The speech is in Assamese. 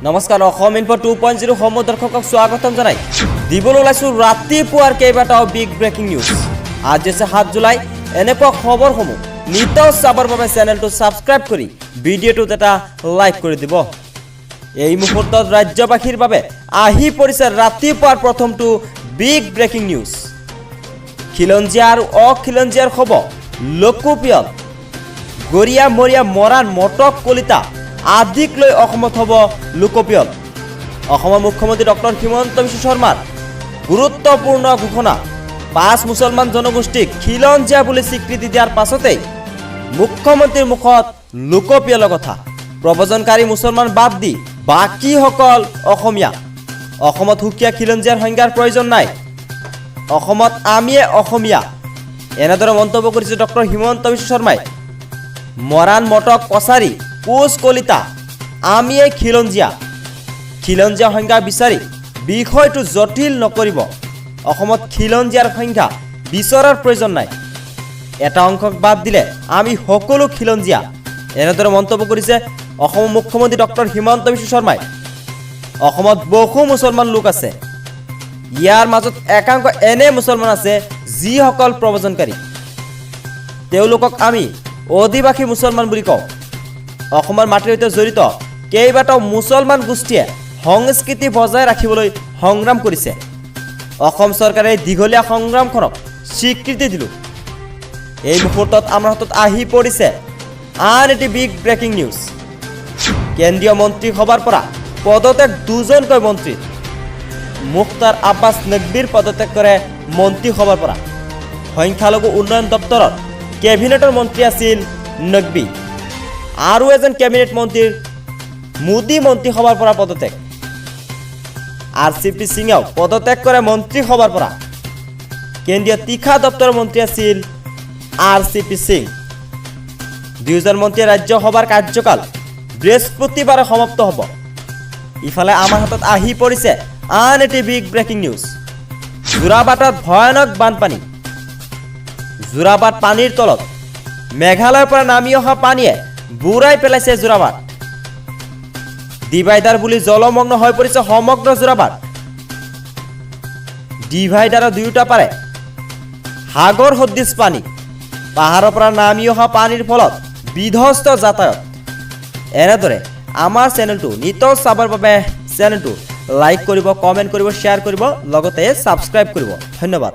নমস্কাৰ, অসম ইনফ 2.0 সমূহ দৰ্শকক স্বাগতম জনাই দিবলৈ ওলাইছোঁ ৰাতিপুৱাৰ কেইবাটাও বিগ ব্ৰেকিং নিউজ। আজি হৈছে 7 জুলাই। এনেকুৱা খবৰসমূহ নিতৌ চাবৰ বাবে চেনেলটো ছাবস্ক্ৰাইব কৰি ভিডিঅ'টোত এটা লাইক কৰি দিব। এই মুহূৰ্তত ৰাজ্যবাসীৰ বাবে আহি পৰিছে ৰাতিপুৱাৰ প্ৰথমটো বিগ ব্ৰেকিং নিউজ। খিলঞ্জীয়া আৰু অখিলঞ্জীয়াৰ হ'ব লোকপিয়ল। গৰীয়া, মৰীয়া, মৰাণ, মটক, কলিতা আদিক লৈ অসমত হ'ব লোকপিয়ল। অসমৰ মুখ্যমন্ত্ৰী ডক্টৰ হিমন্ত বিশ্ব শৰ্মাৰ গুৰুত্বপূৰ্ণ ঘোষণা। পাঁচ মুছলমান জনগোষ্ঠীক খিলঞ্জীয়া বুলি স্বীকৃতি দিয়াৰ পাছতেই মুখ্যমন্ত্ৰীৰ মুখত লোকপিয়লৰ কথা। প্ৰব্ৰজনকাৰী মুছলমান বাদ দি বাকীসকল অসমীয়া। অসমত সুকীয়া খিলঞ্জীয়াৰ সংজ্ঞাৰ প্ৰয়োজন নাই। অসমত আমিয়ে অসমীয়া, এনেদৰে মন্তব্য কৰিছে ডক্টৰ হিমন্ত বিশ্ব শৰ্মাই। মৰাণ, মটক, কছাৰী, কোচ, কলিতা আমিয়ে খিলঞ্জীয়া। খিলঞ্জীয়া সংজ্ঞা বিচাৰি বিষয়টো জটিল নকৰিব। অসমত খিলঞ্জীয়াৰ সংখ্যা বিচৰাৰ প্ৰয়োজন নাই। এটা অংশক বাদ দিলে আমি সকলো খিলঞ্জীয়া, এনেদৰে মন্তব্য কৰিছে অসমৰ মুখ্যমন্ত্ৰী ডক্টৰ হিমন্ত বিশ্ব শৰ্মাই। অসমত বহু মুছলমান লোক আছে। ইয়াৰ মাজত একাংশ এনে মুছলমান আছে যিসকল প্ৰব্ৰজনকাৰী। তেওঁলোকক আমি অধিবাসী মুছলমান বুলি কওঁ। অসমৰ মাটিৰ সৈতে জড়িত কেইবাটাও মুছলমান গোষ্ঠীয়ে সংস্কৃতি বজাই ৰাখিবলৈ সংগ্ৰাম কৰিছে। অসম চৰকাৰে এই দীঘলীয়া সংগ্ৰামখনক স্বীকৃতি দিলোঁ। এই মুহূৰ্তত আমাৰ হাতত আহি পৰিছে আন এটি বিগ ব্ৰেকিং নিউজ। কেন্দ্ৰীয় মন্ত্ৰীসভাৰ পৰা পদত্যাগ দুজনকৈ মন্ত্ৰীৰ। মুখতাৰ আব্বাছ নকবীৰ পদত্যাগ কৰে মন্ত্ৰীসভাৰ পৰা। সংখ্যালঘু উন্নয়ন দপ্তৰৰ কেবিনেটৰ মন্ত্ৰী আছিল নকবী। আৰু এজন কেবিনেট মন্ত্ৰীৰ মোদী মন্ত্ৰীসভাৰ পৰা পদত্যাগ। আৰ চি পি সিঙেও পদত্যাগ কৰে মন্ত্ৰীসভাৰ পৰা। কেন্দ্ৰীয় তীখা দপ্তৰৰ মন্ত্ৰী আছিল আৰ চি পি সিং। দুয়োজন মন্ত্ৰীয়ে ৰাজ্যসভাৰ কাৰ্যকাল বৃহস্পতিবাৰে সমাপ্ত হ'ব। ইফালে আমাৰ হাতত আহি পৰিছে আন এটি বিগ ব্ৰেকিং নিউজ। যোৰাবাটত ভয়ানক বানপানী। যোৰাবাট পানীৰ তলত। মেঘালয়ৰ পৰা নামি অহা পানীয়ে বুৰাই পেলাইছে যোৰাবাট। ডিভাইডাৰ বুলি জলমগ্ন হৈ পৰিছে সমগ্ৰ যোৰাবাট। ডিভাইডাৰৰ দুয়োটা পাৰে সাগৰ সদৃশ পানী। পাহাৰৰ পৰা নামি অহা পানীৰ ফলত বিধ্বস্ত যাতায়াত। এনেদৰে আমাৰ চেনেলটো নিতৌ চাবৰ বাবে চেনেলটো লাইক কৰিব, কমেণ্ট কৰিব, শ্বেয়াৰ কৰিব, লগতে ছাবস্ক্ৰাইব কৰিব। ধন্যবাদ।